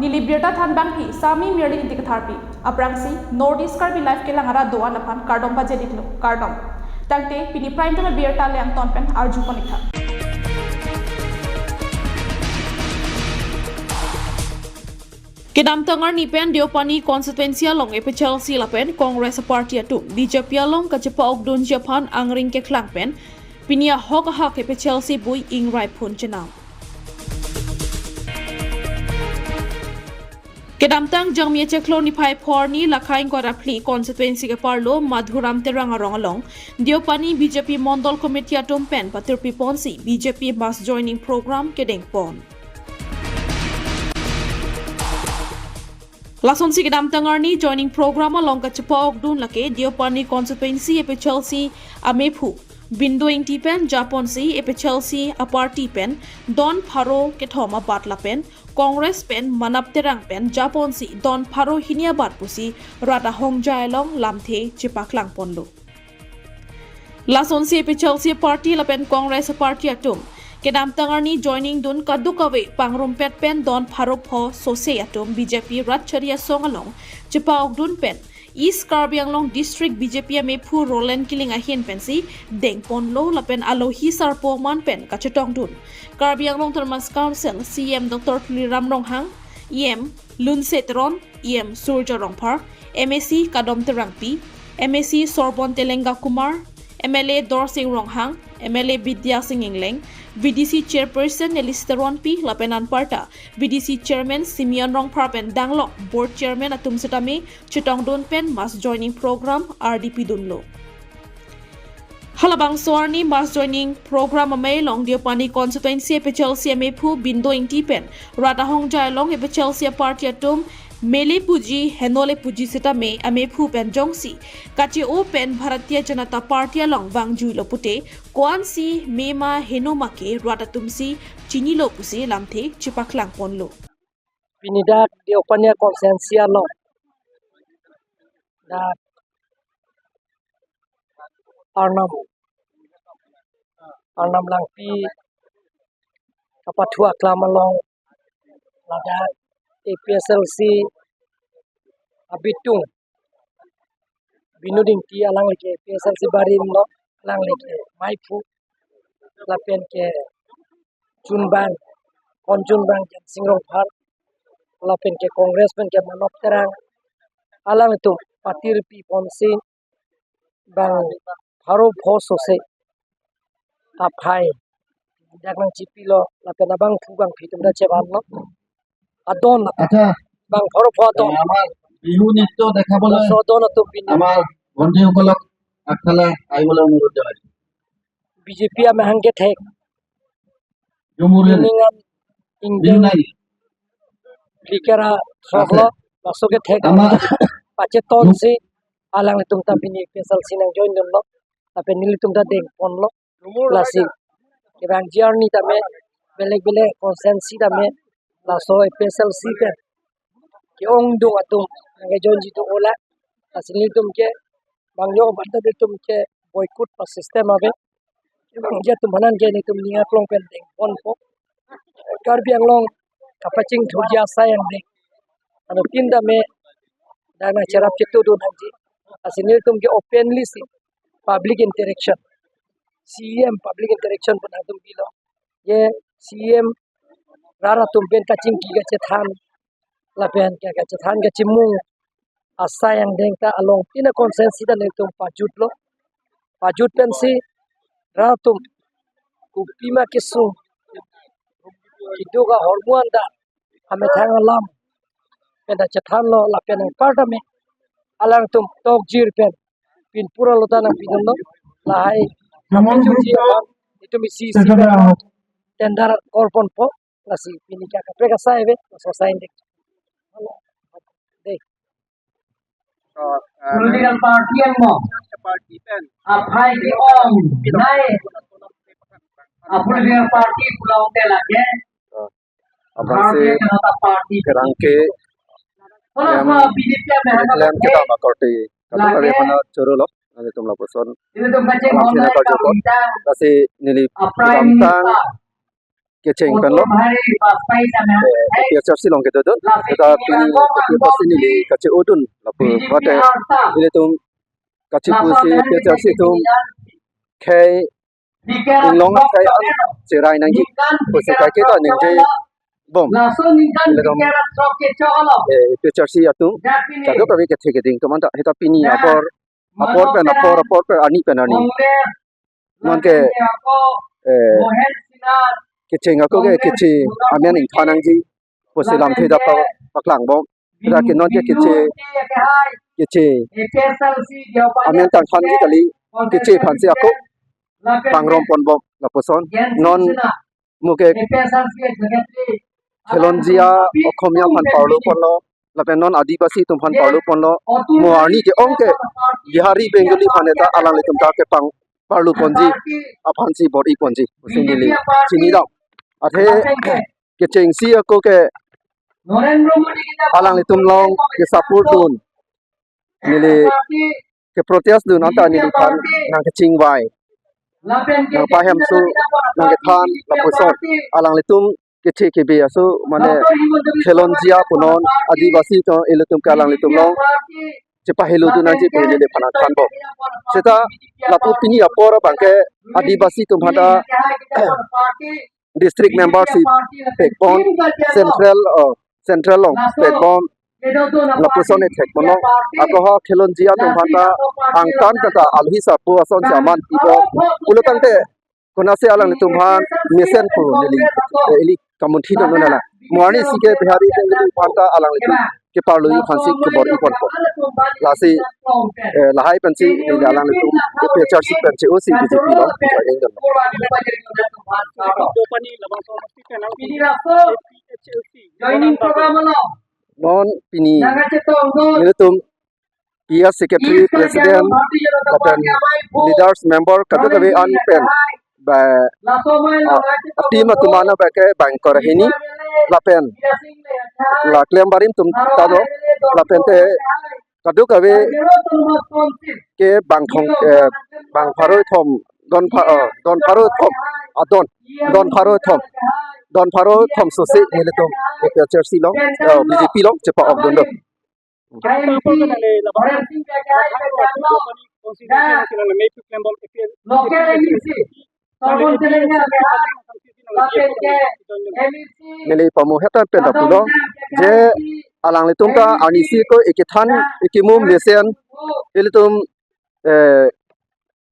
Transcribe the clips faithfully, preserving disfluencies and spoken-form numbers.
Neli birta thanbangpi Sami Mirling Ingti Katharpi. Aphrangsi North East Karbi Live kelang arat do-an aphan kardom pajir-iklo, kardom. Tangte pini Prime Time abirta le angton pen arjupon-iktha. Kedamtang arni pen Deopani constituency along A P H L C lapen Congress party atum B J P along kachepa-okdunji aphan angring keklang pen pini ahok ahak A P H L C bui ingrai phun chenam. Kedamtang Jangmi achiklo niphai pho arni Lakha ingkoi ra phli constituency keparlo Madhuram Terang arong along Deopani B J P Mondol Committee atum pen patirpiponsi B J P mass joining program kedengpon. Lasonsi kedamtang arni joining program along kachepa-okdun lake Deopani constituency A P H L C amephu Bindo Ingti pen japonsi A P H L C aparty pen don pharo kethom abat lapen Congress pen Manap Terang pen japonsi don pharo hini abat pusi rat ahongjai along lamthe chepaklangponlo. Lasonsi A P H L C party lapen Congress party atum kedamtang arni joining dun kadokave pangrumpet pen don pharo pho sose atum B J P rat chari asong along chepa-okdun pen East Karbi Anglong District B J P amephu Roland Killing ahin pensi dengponlo lapen alohi sarpo man pen kachetongdun Karbi Anglong Autonomous Council C E M Doctor Tuliram Ronghang, E M Lunse Teron, E M Surjya Rongphar, M A C Kadom Terangpi, M A C Sorbon Telenga Kumar, M L A Dorsing Ronghang, M L A Bidya Sing Engleng, V D C Chairperson Nelly Teronpi lapen anparta V D C Chairman Simeon Rongphar pen danglok Board Chairman atum setame chetongdun pen mass joining program ardipidunlo. Halabangso arni mass joining program amei along Deopani constituency A P H L C amephu Bindo Ingti pen rat ahongjai along A P H L C party atum mele puji henole puji setame amephu pen jongsi kache-o pen Bharatiya Janata Party along vangjuilo pute ko-ansi mema henoma ke rat atumsi chinilo pusi lamthe chepaklangponlo. Pini dak Deopani constituency along dak Arnam, Arnam Langpi kapathu aklam along ladak A P H L C abitung Bindo Ingti alangli ke A P H L C barim lo, alangli ke maiphu lapen ke chunbang, kon chunbang Jensing Rongphar, lapen ke Congress pen ke Manap Terang, alangtum patirpiponsi bang pharo pho sose aphai dak nangchipilo lapen abangphu bangphi atum ta chevanlo. Adon atum, আচ্ছা, bang pharo pho adon, আমাৰ বিহু নৃত্য দেখাবলৈ laso adon atum pini আমাৰ ভণ্টিসকলক আগফালে আহিবলৈ অনুৰোধ জনাইছোঁ। B J P amahang kethek Jhumur pini ngan Bihu ingdeng নাই। Phlikara আছে। Soklo, laso kethek ama pachetonsi alanglitum ta pini A P H L C nangjoindunlo, lapen nelitum ta dengponlo, lasi kevangji arni tame belek belek constituency tame laso A P H L C pen ke-ongdung atum nangkejoinji do-o la, lasi nelitum ke bang yo banta nelitum ke boycott pa system ave. Bang ya atum hanan ke nelitum ning aklong pen dengponpo. Karbi Anglong kapachingthurji asai angdeng anuttin tame dak nangcherap chetudun nangji. Lasi nelitum ke openly si public interaction, C E M public interaction pu nangtum pilo. Je C E M rat atum pen kachingki kachethan lapen ke kachethan kachimung asai angdeng ta along tina constituency ta nelitum pajutlo. Pajut pensi rat atum kopima kesung keduk ahormu anta amethang alam pen ta chethanlo lapen anparta me alangtum tokjir pen pinpura lota nangpidunlo. Lahai Ramon kapachunji Group alam itum isi isi pen tender korponpo. Lasi pini ke kaprek asai ave, laso asai angdeng. Dei. So, uh, political party ang mo. Party pen. Aphai ke-ong, nai. A political party pulang te lake. Abang si Bharatiya Janata Party. Kerang ke. Wala em, sa B J P ang mehnat klem ke kita ma korte. Kadokave mana choro lo, nanglitum lapuson. Ilitum kaching alam honai sina karjo ko. Lasi neli a prime kedamtang minister. kecheng pen lo. Eh, APHLC along kedodun. Seta pini APHLC neli kache-odun lapu mate ilitum kachepusi APHLC atum khei inglong akhei an cherai nangji pusi kaiketa ningjebom. Ilitum, eh, APHLC atum kadokave kethe keding atum anta seta pini apor, apor pen apor, apor pen arni pen arni, non ke, eh, kecheng ako ke keche amen ingthan nangji pusi lamthe ta pa-, paklangbom. Seta ke non ke keche, keche amen tangthanji kali, keche aphansi ako pangromponbom lapuson. Non mo ke Khilonjia Okhomia aphan parlo ponlo, lapen non Adivasi atum aphan parlo ponlo. Mo arni ke-ong ke Bihari Bengali aphan seta alanglitum ta kepang parlo ponji aphansi bor-i ponji pusi neli chinidam. Athe kechengsi ako ke alanglitum along ke-support dun, neli ke-protest dun anta neliphan nangkechingvai, nangpahemso, nangkethan lapuson. Alanglitum keche kebe aso mane Khilonjia pu non Adivasi atum ilitum ke alanglitum along chepahelo dun nangji pu neliphan nangthanbom. Seta lapu pini apor abang ke Adivasi atum aphan ta district membership pekpon, central, uh, central along pekpon lapuson ethek ponlo. Ako ha Khilonjia atum aphan ta angtan kata alhi sapo asonsi aman pipo pulo tangte konatsi alanglitum aphan mesen pu neli, eh, ili kamunthi dun nang. Mo arnisi ke Bihari Bengali aphan ta alanglitum keparlo-i aphansi kebor-i ponpo. Lasi, eh, lahai pensi neli alanglitum APHLC pen che-osi BJP along join dun. Joining program along. Non pini nelitum P S secretary, president, lapen leaders, member kadokave an pen ba, ah, team atum an abang ke bang ingkoi ra hini, lapen la klem barim atum ta do, lapen te kadokave ke bang thong, eh, bang pharo thom, don pha-, eh, don pharo thom, ah, don, don pharo thom, don pharo thom sose nelitum APHLC along, eh, BJP along chepa-ok dun do. Neli pamu hetan pen ta pulo je alanglitum ta arnisi ko ekethan ekemu mesen ilitum, eh,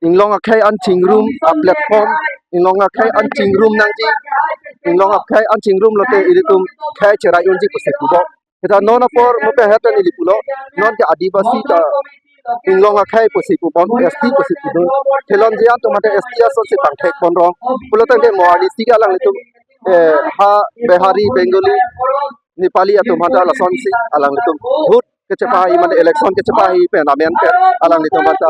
inglong akhei an chingrum a-platform, inglong akhei an chingrum nangji, inglong akhei an chingrum lote ilitum khei cherai unji pusi pupo. Seta non apor mo pen hetan neli pulo, non ke Adivasi ta inglong akhei pusi pupon, S T pusi pudun. Khilonjia atum mate S T asonsi pangthek ponrong. Pulo tangte mo arnisi ke alanglitum, eh, ha Bihari, Bengali, Nepali atum aphan ta lasonsi alanglitum vote kechepahi mane election kechepahi pen amen pen alanglitum aphan ta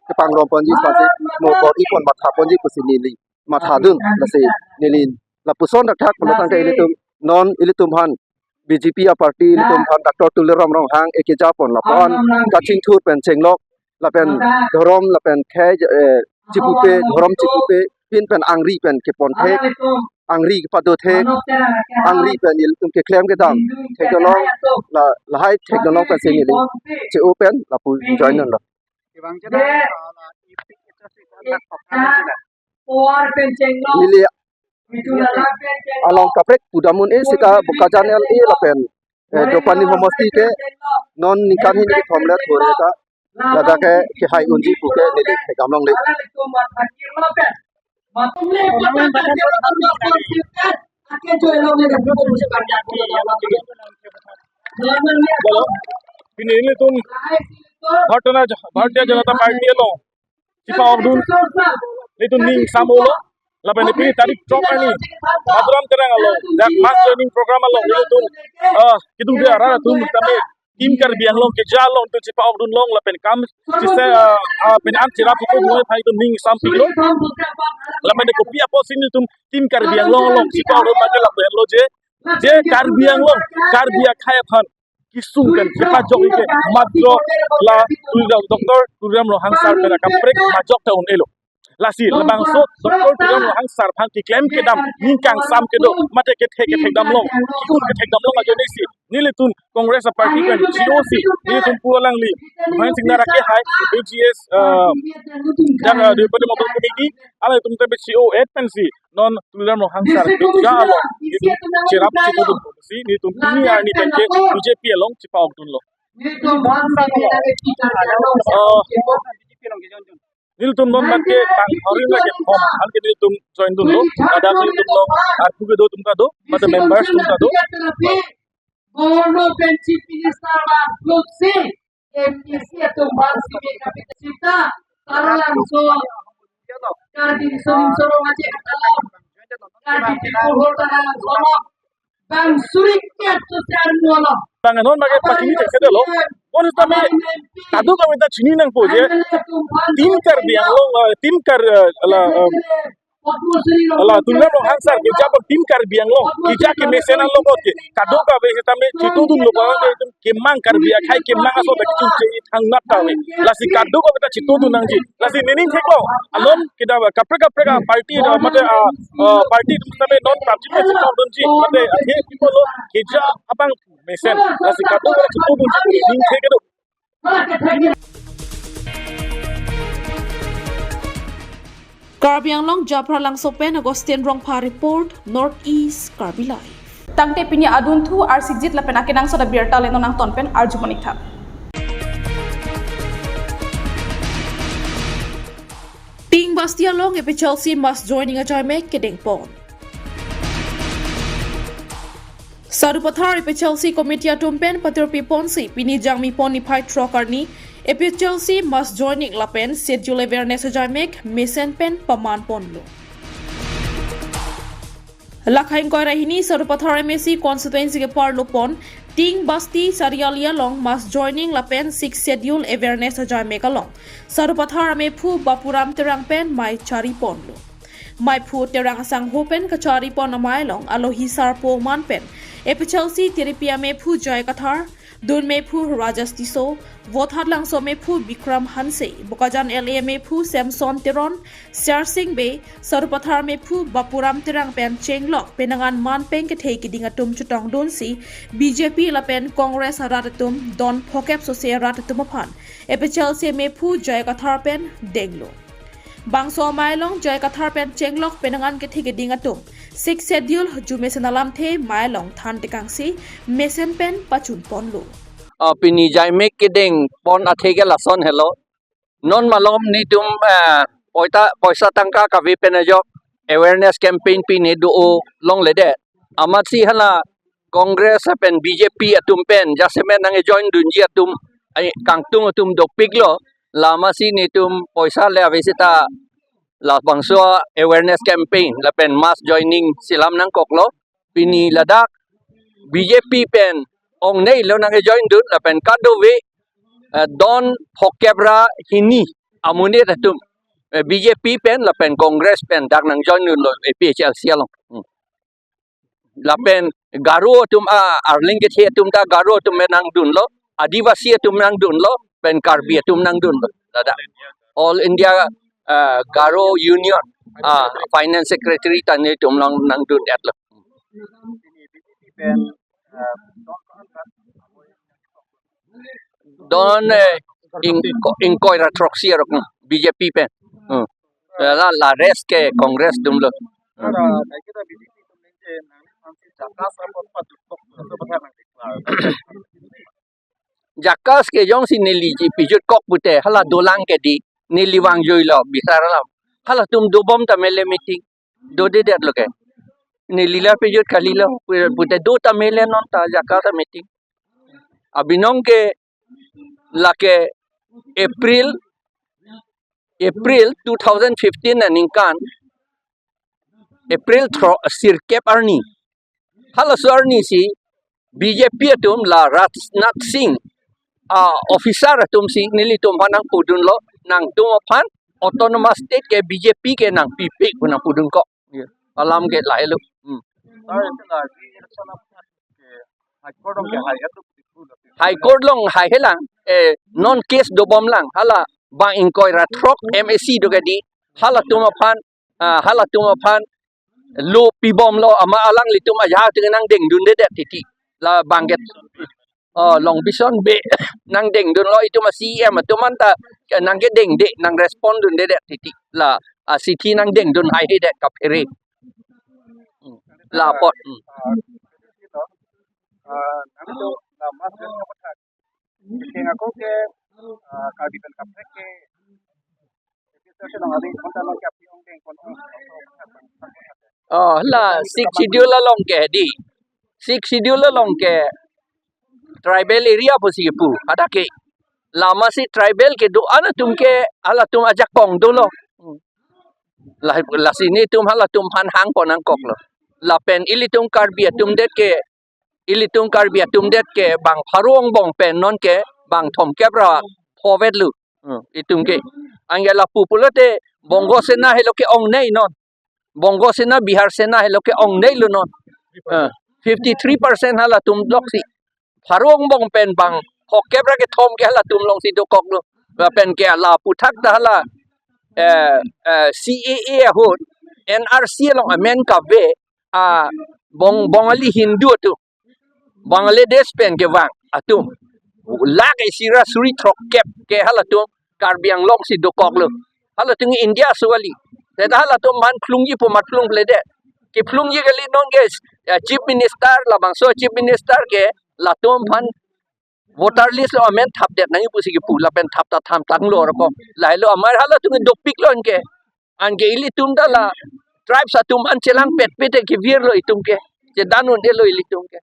kepangrom ponji aphansi mo bor-i pon matha ponji pusi neli matha dun. Lasi neli lapuson thakthak pulo tangte ilitum non ilitum aphan BJP a-party ilitum aphan Doctor Tuliram Ronghang ekeja pon lapu-an kachingthur pen chenglok lapen dhorom lapen khei, eh, chipupe, dhorom chipupe, pin pen angri pen kepon thek, angri kepado thek, angri pen ilitum keklem kedam thek dolong, la, lahai thek dolong pensi neli che-o pen lapu join dunlo. Neli along kaprek pudam un-e seta Bokajan L A lapen, eh, Dopani homosti ke non ningkan hini kethom le thur ta ladak ke kehai unji puke neli thekdam longle. Pini nelitum Bharatiya Jana-, Bharatiya Janata Party along chepa-ok dun nelitum ning sam-olo. Lapen pini tarik throk arni Madurai Terang along dak mass joining program along nelitum, ah, kedung dia rara tum tame Team Karbi Anglong keja along tum chepa-ok dun long lapen kam sise, ah, ah, pen an cherap tu dun thai tum ning sam pilo. Lapen kopi apotsi nelitum Team Karbi Anglong along chepa-ok dun mate lapu henlo je, je Karbi Anglong, Karbi akhei aphan kesung pen kepajok-i ke matro la Tuliram, Doctor Tuliram Ronghang sir pen akaprek majok ta un-elo. Lasi labangso Doctor Tuliram Ronghang sir aphan keklem kedam, ning kangsam kedo, mate kethek kethek damlong, ki-un kethek damlong ajoine si nelitum Congress a party pen G O si nelitum pu alangli Mohan Singnar akehai, A G S, uh, dan, uh, Deputy Model Committee, alangtum ta B C O et pensi non Tuliram Ronghang sir keja along nelitum cherap chitudun si nelitum pini arni pen ke B J P along chepa-okdunlo. Uh, nelitum non mate tang hari lagi form, hal ke nelitum join dunlo, ada nelitum lo, aku kedo atum kado, mate members atum kado. Governor pen Chief Minister Maruf Sing, M P C atum bar si me kapit sita, Taralangso, Karbi Riso Nimso Rong Aje Katalam, Karbi People Hall Taralangso, bang suri ke tu ser mulo. Bang non mage pachini tek sedelo. Bon sitame kadokave ta chini nangpo je. Team Karbi Anglong, eh, team Kar, eh, la, eh, la Tuliram Ronghang sir keja abang Team Karbi Anglong keja kemesen along kot ke kadokave sitame chitudunlo, abang ke itum kemang Karbi akhei kemang aso ta kichun che thangnat kave. Lasi kadokave ta chitudun nangji. Lasi nening theklo. Alon kita kaprek kaprek a party, eh, mate, ah, eh, party atum sitame non party pen chitudunji. Mate athe people lo keja abang mesen. Lasi kadokave ta chitudunji. Nening thek kedo. Karbi Anglong Japralangso pen Augustine Rongpha report, North East Karbi Live. Tangte pini adunthu arsikjit lapen akenangsot abirta le non nangton pen arju monik tha. Ting Basti along A P H L C mass joining ajaimek kedengpon. Sarupathar A P H L C committee atum pen patirpi ponsi pini Jangmi pon niphai throk arni A P H L C mass joining lapen schedule awareness ajaimek mesen pen paman ponlo. Lakha ingkoi ra hini Sarupathar M A C constituency keparlo pon Ting Basti Chariali along mass joining lapen sixth schedule awareness ajaimek along Sarupathar amephu Bapuram Terang pen mei chari ponlo. Meiphu Terang asangho pen kachari pon amei along alohi sarpo man pen A P H L C tiripi amephu Joy Kathar, Dun mephu Rajesh Tisso, Vothatlangso mephu Bikram Hanse, Bokajan L A mephu Samson Teron, Sersing Bey, Sarupathar mephu Bapuram Terang pen chenglok penang an man pen kethe keding atum chutongdunsi B J P lapen Congress arat atum don phokep sose arat atum aphan A P H L C mephu Joy Kathar pen denglo. Bangso amei along Joy Kathar pen chenglok penang an kethe keding atum sixth schedule jumesen alamthe mei along than tekangsi mesen pen pachun ponlo. Ah, pini jaimek kedengpon athe ke lason helo. Non malom netum, eh, poita, poisa tangka kave pen ajok awareness campaign pine do-o longledet. Amatsi hala Congress pen B J P atum pen jasemet nang-join dunji atum, ai, kangtung atum dopiklo. Lamasi netum poisa le ave seta labangso awareness campaign lapen mass joining si lam nangkoklo. Pini ladak B J P pen ongnei lo nang-join dun lapen kadokave, eh, don phokep ra hini amonit atum, eh, B J P pen lapen Congress pen dak nang-join dunlo A P H L C along. Hmm. Lapen Garo atum, ah, arleng kethe atum ta Garo atum nangdunlo, Adivasi atum nangdunlo, pen Karbi atum nangdunlo. Dada. All India, ah, Garo Union, ah, Finance Secretary ta netum nang, nangdundetlo. Don, eh, ing-, ingkoi ra throksi arok, hmm, B J P pen. Hmm. La, la rest ke Congress atumlo. Hmm. JACAS ke jongsi neli ji pijutkok pute hala dolang ke di, neli vangjuilo bisar alam. Halatum dobom tame le meeting. Dodedetlo ke. Neli la pijut kalilo, pute do tame le non ta JACAS a meeting. Abinong ke lake April, April two thousand fifteen aningkan, April thro-, sirkep arni. Halaso arni si B J P atum la Rajnath Singh, ah, officer atum si nelitum aphan nangpudunlo, nangtum aphan autonomous state ke B J P ke nangpipik pu nangpudunkok. Alam ke lahelo. Hmm. High Court along haihelang, eh, non case dobomlang, hala bang ingkoi ra throk M A C do ke di, halatum aphan, ah, halatum aphan lo pibomlo, amat alanglitum ajahak atum nangdengdundedet titi. La bangket, oh, Long Bison Bey nangdengdunlo, itum a-C E M atum anta nangkedengde, nang respond dundedet titi. La, ah, sithi nangdengdun haihedet kaphere. Hmm. La apot. Hmm. Ah, nangtum la mas pen kapathak. Keng ako ke, ah, Karbi pen kaprek ke, Oh, la Sixth Schedule along ke di. Sixth Schedule along ke tribal area pusi kipu. Hadak ke. La masi tribal kedo-an atum ke halatum ajakong dolo. La, lasi nelitum halatum aphan hangpon nangkoklo. Lapen ilitum Karbi atum det ke, ilitum Karbi atum det ke bang pharo angbong pen non ke bang thomkep ra phovetlo. Hmm, itum ke. Anke lapu pulote Bongo Sena helo ke-ongnei non. Bongo Sena, Bihar Sena helo ke-ongneilo non. Eh, fifty three percent halatum doksi. Pharo angbong pen bang thomkep ra kethom ke halatum alongsi dokoklo. Lapen ke la aphuthak ta hala, eh, eh, C A A ahut, N R C along amen kave, ah, Bong-, Bongali Hindu atum, Bangladesh pen kevang atum, lakh isi ra suri throkkep ke halatum Karbi Anglong si dokoklo. Halatum India asuwali. Seta halatum aphan phlungji pu amat phlungledet. Kephlungji kali non ke, ya, Chief Minister, labangso Chief Minister ke latum aphan voter list along amen thapdet nangji pusi kipu, lapen thap ta thamtanglo rokok. Lahelo amar halatum dopiklo anke. Anke ilitum ta la tribes atum an chelangpetpet te kevirlo itum ke. Chedan un-elo ilitum ke.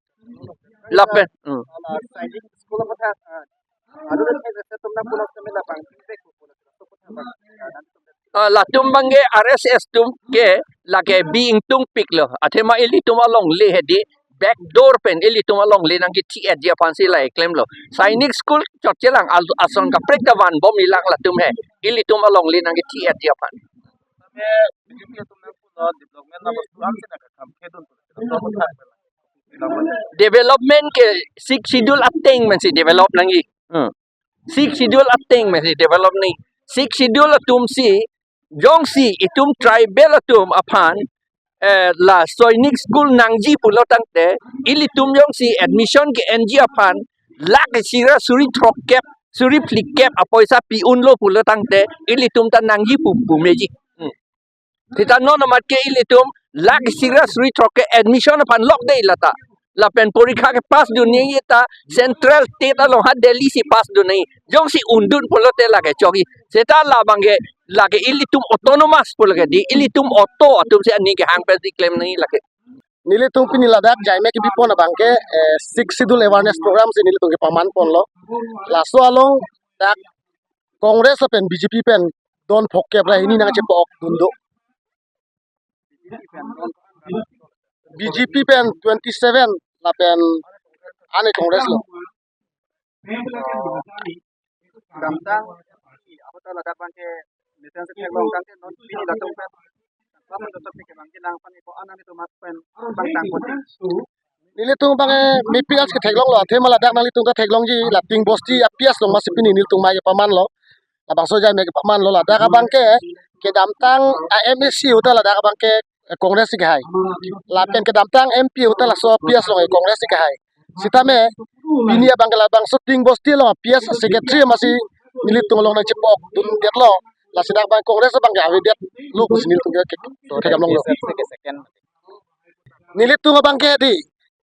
Lapen. Hmm. Ah, latum abangke R S S atum ke lake bi ingtungpiklo. Athema ilitum alongle hedi backdoor pen ilitum alongle nangkethi-etji aphansi la keklemlo. Sainik School chotchelang al-, ason kaprek ta vanbomji lang latum he. Ilitum alongle nangkethi-etji aphan. Development ke Sixth Schedule ateng pensi develop nangji. Hmm. Sixth Schedule ateng pensi develop nangji. Sixth Schedule atumsi jongsi itum tribal atum aphan, eh, la Sainik School nangji pulo tangte, ilitum jongsi admission ke-enji aphan, lakh isi ra suri throkkep, suri phlikep apoisa pi unlo pulo tangte, ilitum ta nangji pu, pumeji. Hmm. Seta non amat ke ilitum lakh isi ra suri throkkep admission aphan lokde lata. Lapen porikha ke pass dun nangji ta Central State along ha Delhi si pass dun nangji. Jongsi undun pulote lake chokji. Seta labangke lake ilitum autonomous pulo ke di, ilitum auto atumsi aning kehang pensi klem nangji lake. Nelitum pini ladak jaime kebipon abangke, eh, Sixth Schedule awareness program si nelitum kepamanponlo. Laso along dak Congress lapen B J P pen don phokep ra hini nangchepa-ok dun do. B J P pen twenty seven lapen ani Congress lo. Damtang, ahut ta ladak abangke mesen si theklong tangte non pini latum pen. Apa menurut si kebang kilang pan ipo anang itu mas pen bang tangkot. Nelitum abangke mepik as ketheklonglo, athema ladak nanglitum ta theklongji, la Ting Bosti a-P S along masi pini nelitum mai kepamanlo. Labangso jaime kepamanlo, ladak abangke kedamtang a-M A C ahut ta ladak abangke, eh, Congress si kehai. Lapen kedamtang M P ahut ta laso a-P S along Congress si kehai. Sitame pini abangke labangso Ting Bosti along a-P S secretary masi nelitum along nangchepa-ok dundetlo. Lasi dak abang Congress abangke avedetlo pusi nelitum ke, ke, ke, kekamlonglo. Nelitum abangke di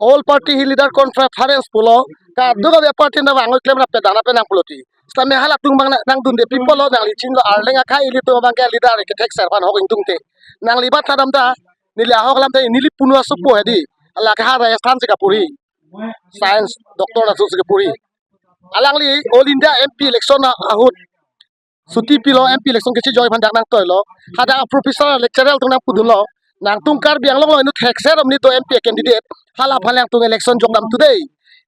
All Party Leader Conference pulo, kadokave party na vang klem ra pedang na penang pulo ti. Sitame halatum abang na, nangdunde people lo, nangli chinilo Arleng akhai ilitum abangke leader kethekser aphan ahok ingtungte. Nangli bat thadam ta, neli ahok alam ta, neli punu asopo hedi. Lake ha Rajasthan si kapuri. Science, doctor laso si kapuri. Alangli All India M P election ahut suti pilo, M P election kechejoi aphan dak nangtoilo. Hadak professor lecturer atum nangpudunlo. Nangtum Karbi Anglong along inut thekser om ni do M P candidate. Hala aphan nangtum election jokdam today.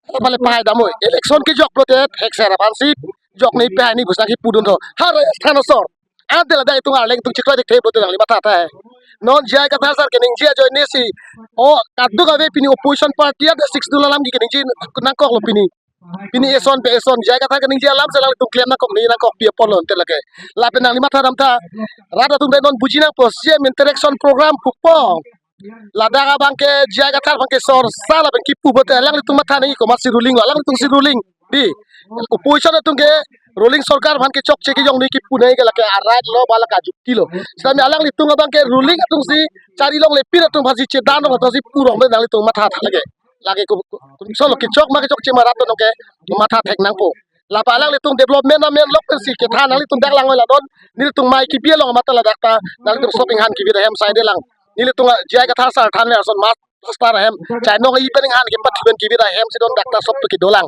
Hala aphan le pahai damnoi. Election kejok pulote thekser aphansi jok nangji pahai nangji pusi nangkipudun tho. Har than asor. Ante ladak itum Arleng atum chiklo dik the pulote nangli matha tahai. Non J I Kathar sir keningje ajoine si. O, kadokave pini opposition party ada Sixth Schedule alam keningje nangkoklo pini. Pini eson pe eson J I Kathar kaningje alam si alanglitum klem nangkok, ni nangkokpi apotlo ante lake. Lapen nangli matha damtha. Rat atum pen non buji nangpo, C M interaction program pupo. Ladak abang ke J I Kathar abang ke sorsa lapen kipu pote alanglitum matha nangji, komatsi ruling lo, alanglitum si ruling. Di, opposition atum ke ruling sorkar aphan ke chokche kejong nangji kipu nangji ke lake a-right lo ba lake ajukti lo. Sitame alanglitum abang ke ruling atum si chari longle, pir atum aphan si chedan rong atum si pu rong pen nanglitum matha tha lake. Lake ko, ko, ko, so lo kechok ma kechokche ma rat atum ke matha thek nangpo. Lapen alanglitum development amen lok pensi kethan nanglitum dak lang oi la don. Nelitum mai kebi along mata ladak ta nanglitum shopping han kebi ahem side lang. Nelitum J I Kathar sar than le ason mas pastor ahem. Chai nong i pen han ke pathu pen kebi ahem si don dak ta sop to kedo lang.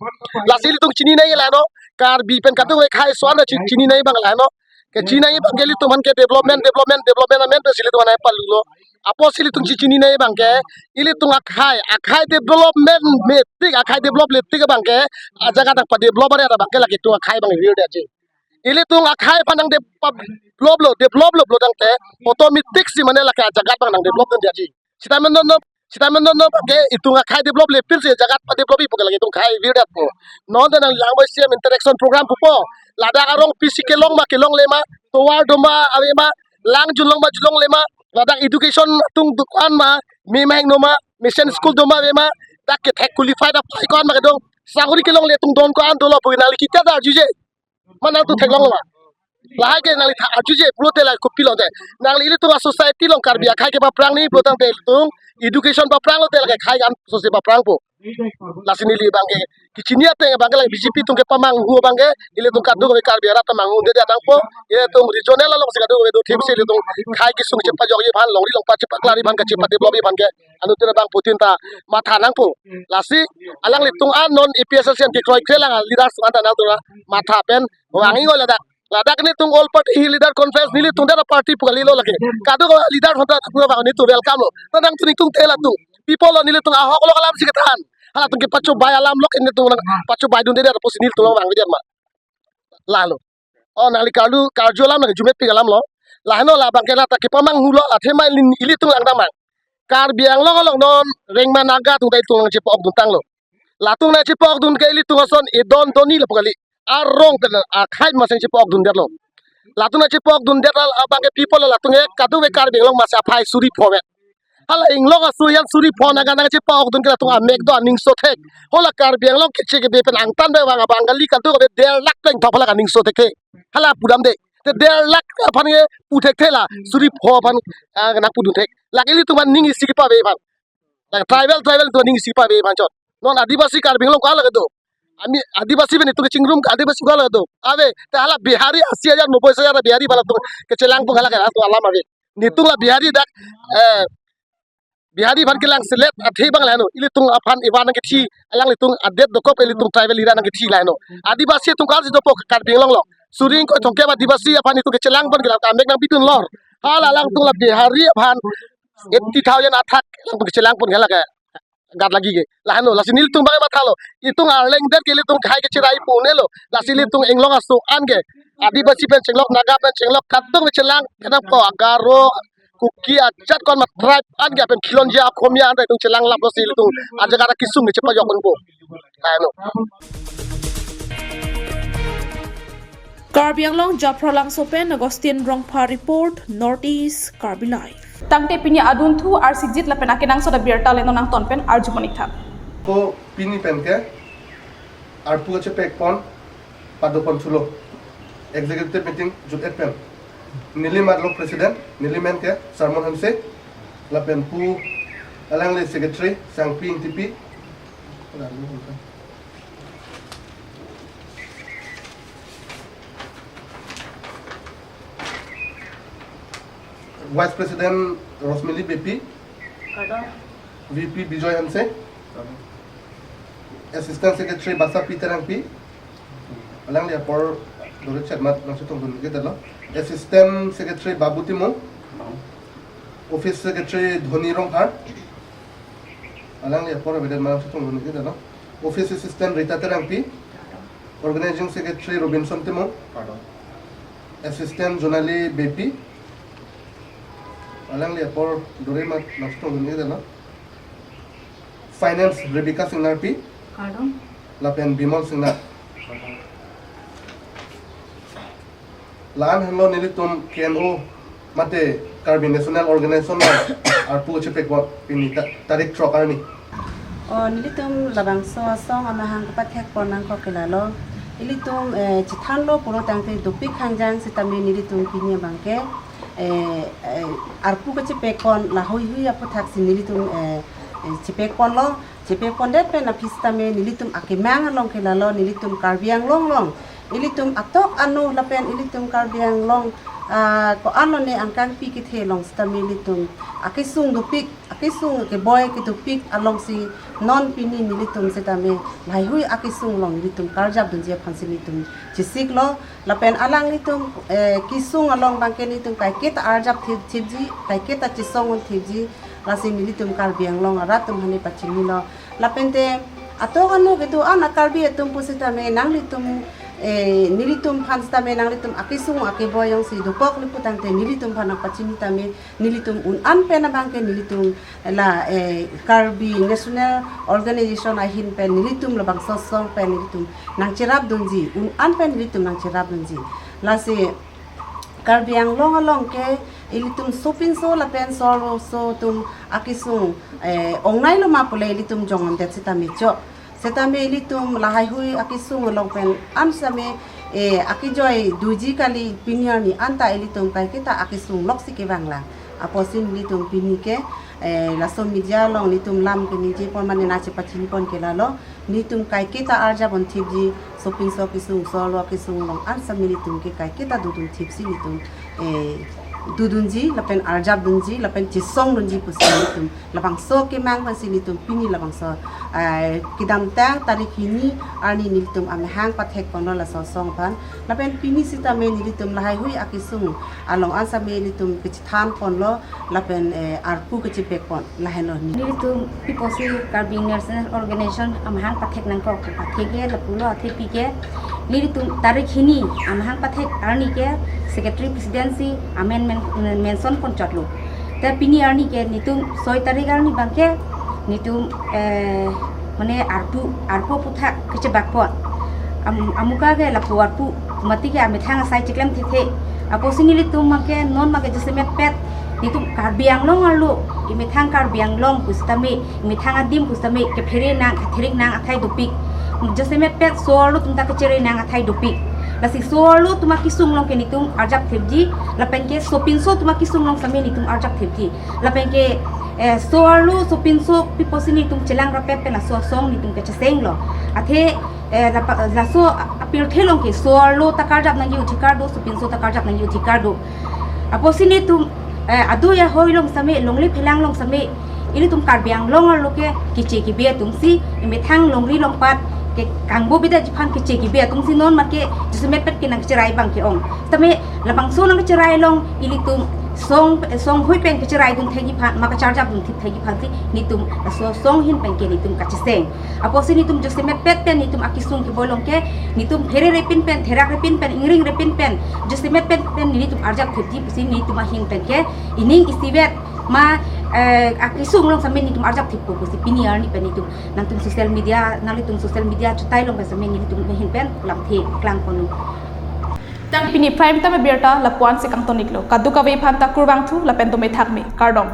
Lasi ilitum chini nangji la no. Karbi pen kadokave akhai so-an ta chi-, chini nangji abang la no. Kechini nangji abang ke ilitum aphan ke development, development, development amen pensi ilitum aphan palu lo. Apotsi ilitum chechini nangji abang ke, ilitum akhai, akhai development metik, akhai develop letik abang ke, ajaga tang padevelop ari abang ke lake itum akhai abang virdetji. Ilitum akhai aphan nang de-, pa-, develop lo, develop lo pulo tangte, automatic si mane lake ajaga abang nangdevelop dundeji. Sitame non, non, sitame non, non abang ke itum akhai develop le pirsi ajaga padevelopji pu ke lake itum akhai virdetpo. Non ta nanglang boi C M interaction program pupo. Ladak arongpi si kelong ma, kelongle ma, tovar do ma, ave ma, lang julong ma, julongle ma, ladak education atum do-an ma, me maheng no ma, mission school do ma, ave ma, dak kethek qualified apai ko-an ma kedo, sakori kelongle atum don ko-an dolo pu nangli kita ta arjuje. Ma nangtum theklong lo ma. Lahai ke nangli tha arjuje pulote la kopilo te. Nangli ilitum a-society along Karbi akhai ke paprang ni pulo tangte ilitum education paprang lote lake akhai kan sose paprangpo. Lasi neli abang ke kechini ateng abang ke lake B J P atum kepamanghu abang ke ilitum kadokave Karbi arat ta manghundedet nangpo. Ilitum regional alongsi kadokave do thipsi ilitum akhai kesung chepajokji aphan, longri longpat chepaklari aphan, kachepadevelopji aphan ke anuttin abangphutin ta matha nangpo. Lasi alanglitum an non A P H L C an kekroikre lang leaders an ta nangtum matha pen vangji oi ladak. Ladak nelitum all party leader conference nelitum dak party pu kalilo lake. Kadokave leader aphan ta pu vang nelitum welcome lo. Ta nangtum nelitum te latum. People lo nelitum ahok lo alam si kethan. Halatum kepachobei alam lo nelitum nangpachobeidundedet pusi nelitum lo vangvedet ma. Lalo. Oh, nangli karju, karju alam nangjumetpik alam lo. Laheno labang ke lata kepamanghu lo, athema ili, ilitum langdamang. Karbi Anglong along non rengma Naga atum ta ilitum nangchepa-okdun tanglo. Latum nangchepa-okdun ke ilitum ason edon doni lapu kali. Arong pen akhai maseng chepa-okdundetlo. Latum nangchepa-okdundet al abang ke people lo latum ke kadokave Karbi Anglong masi aphai suri pho vet. Hala inglong aso yan suri pho Naga nangchepa-okdun ke latum amek do aningso thek. Hala Karbi Anglong keche kebe pen angtan bai vang abang kali kadokave der lakh plengthok hala kaningso thekthe. Hala pudamde. Te der lakh aphan ke pu thekthe la suri pho aphan, ah, nangpudun thek. Lake ilitum aphan ning isi kepave aphan. Lake tribal, tribal atum ning isi kepave aphan chot. Non Adivasi Karbi Anglong ko-an lake do. Ami Adivasi pen itum kechingrum ke Adivasi ko-an lake do. Ave, te hala Bihari asi hajar, noboi hajar Bihari aphan atum kechelangpon hala ke atum alam ave. Nelitum la Bihari dak, eh, Bihari aphan kelangselet athe abang laheno. Ilitum aphan ivan nangkethi, alanglitum adet dokok ilitum tribal area nangkethi laheno. Adivasi atum ko-an si dopo Karbi Anglong lo. Suri ingkoi thomkep Adivasi aphan itum kechelangpon ke la amek nangpidun lor. Hala alangtum la Bihari aphan eighty thousand athak alangtum kechelangpon ke la ke gat lagi ke. Laheno, lasi nelitum abang mathalo. Itum arlengdet ke ilitum akhai kecherai pu-un-elo. Lasi ilitum inglong aso an ke. Adivasi pen chenglok, Naga pen chenglok, kadokave chelang, kadang po Garo, Kuki, ajat ko-an ma tribe an ke pen khilonjia Akhomia an ta itum chelanglaplo si ilitum ajaga ta kesung ni chepajokponpo. Laheno. Karbi Anglong Japralangso pen Augustine Rongphar report, North East Karbi Live. Tangte pini adunthu arsikjit lapen akenangsot abirta le non nangton pen arjumonik tha. Ko pini pen ke arpu kachepekpon padopon thulo. Executive meeting jut-et pen neli mat along president, neli men ke Sermon Hanse, lapen pu alangli secretary Sangpi Ingtipi, Vice President Rosmili Beypi, Kardom. V P Bijoy Hanse, Kardom. Assistant Secretary Basapi Terangpi, alangli apor dore chetmat nangchetongdun kedetlo. Assistant Secretary Babu Timung, Kardom. Office Secretary Dhoni Rongphar, alangli apor avedet ma nangchetongdun kedetlo. Office Assistant Rita Terangpi, Kardom. Organizing Secretary Robinson Timung, Kardom. Assistant Jonali Beypi, alangli apor dore ma nangchetongdun kedetlo. Finance Rebecca Singnarpi, Kardom. lapen Bimal Singnar. La-an henlo nelitum K N O mate Karbi National Organization arpu chepekpon pini ta-, tarik throk arni. O, nelitum labangso asong amahang kapathekpon nangkok ke lalo. Ilitum, eh, chethanlo pulo tangte dopik hangjang sitame nelitum pini abangke, eh, eh, arpu kachepekpon lahaihui aphuthaksi nelitum, eh, eh, chepekponlo. Chepekpondet pen aphi sitame nelitum akemang along ke lalo, nelitum Karbi Anglong along, ilitum atok anu lapen ilitum Karbi Anglong, ah, ko-an lone angkangpi kethe along sitame ilitum akesung dopik, akesung keboi kedopik alongsi non pini nelitum sitame lahaihui akesung along nelitum karjap dunji aphansi nelitum chesiklo. Lapen alanglitum, eh, kesung along abangke nelitum kaiketa arjap thip, thipji, kaiketa chesong un thipji, lasi nelitum Karbi Anglong arat atum aphan ne pachinilo. Lapen te atok anu kedo-an a-Karbi atum pusitame nanglitum, eh, nelitum aphan sitame nanglitum akesung akeboi jongsi dokok le pu tangte nelitum aphan nangpachini tame, nelitum un-an pen abangke nelitum la, eh, Karbi National Organization ahin pen nelitum labangso asong pen nelitum nangcherap dunji, un-an pen nelitum nangcherap dunji. Lasi Karbi Anglong along ke ilitum sopinso lapen so-arloso atum akesung, eh, ongnailo ma pule ilitum jongdet sitame chok. Setame ilitum lahaihui akesung along pen an sitame, eh, akejoi doji kali, pini arni anta ilitum kaiketa akesung loksi kevanglang. Apotsi nelitum pini ke, eh, laso media along nelitum lam keningje pon mane nangchepachinipon ke lalo. Nelitum kaiketa arjap un thipji, sopinso kesung, so-arlo kesung along an sitame nelitum ke kaiketa dodun thipsi nelitum, eh, dodunji, lapen arjap dunji, lapen chesong dunji pusi nelitum labangso kemang pensi nelitum pini labangso, eh, kedamtang tarik hini arni nelitum amahang pathekponlo laso asong aphan. Lapen pini sitame nelitum lahaihui akesung along an sitame nelitum kachethanponlo lapen, eh, arpu kachepekpon lahenlo ni. Nelitum pi pusi Karbi National Organization amahang pathek nangkok, pathek ke lapulo, athe pi ke nelitum tarik hini amahang pathek arni ke secretary president si amen men-, mention ponchotlo. Te pini arni ke nelitum soi tarik arni abangke nelitum, eh, mane arpu, arpu aputhak kachebakpon. Am-, amuka ke lapu arpu mati ke amethang asai chiklem thethe. Apotsi nelitum abangke non abangke jasemet pet nelitum Karbi Anglong arlo, imethang Karbi Anglong pusitame, imethang adim pusitame kephere nang, katherik nang athai dopik. Jasemet pet so-arlo atum ta kachere nang athai dopik. Lasi so-arlo atum akesung along ke nelitum arjap thipji, lapen ke sopinso atum akesung along sitame nelitum arjap thipji. Lapen ke, eh, so-arlo sopinso pi pusi nelitum chelang rapet pen laso asong nelitum kachesenglo. Athe, eh, lapa-, laso apirthe along ke so-arlo ta karjap nangji odhikar do, sopinso ta karjap nangji odhikar do. Apotsi nelitum, eh, adu ya hoi along sitame, longle phelang along sitame, ilitum Karbi Anglong arlo ke keche kebe atumsi, imethang longri longpat ke kangbo bida jiphan keche kebe atumsi non make jasemet pet ke nangcherai abangke ong. Sitame labangso nangcherai along ilitum song, song hui pen kecherai dun thekji aphan, ma kacharjap dun thip thekji aphansi nelitum laso asong ahin pen ke nelitum kacheseng. Apotsi nelitum jasemet pet pen nelitum akesung keboi along ke nelitum phere repin pen, therak repin pen, ingring repin pen, jasemet pet pen nelitum arjap thipji pusi nelitum ahin pen ke ining isivet ma, eh, akesung along sitame nelitum arjap thippo pusi pini arni pen nelitum nangtum social media, nanglitum social media chutai along pen sitame nelitum ahin pen lamthe klangponlo. Tang pini Prime Time abirta lapu-an si kangton-iklo. Kadokave aphan ta kurvangthu lapen dome thakme. Kardom.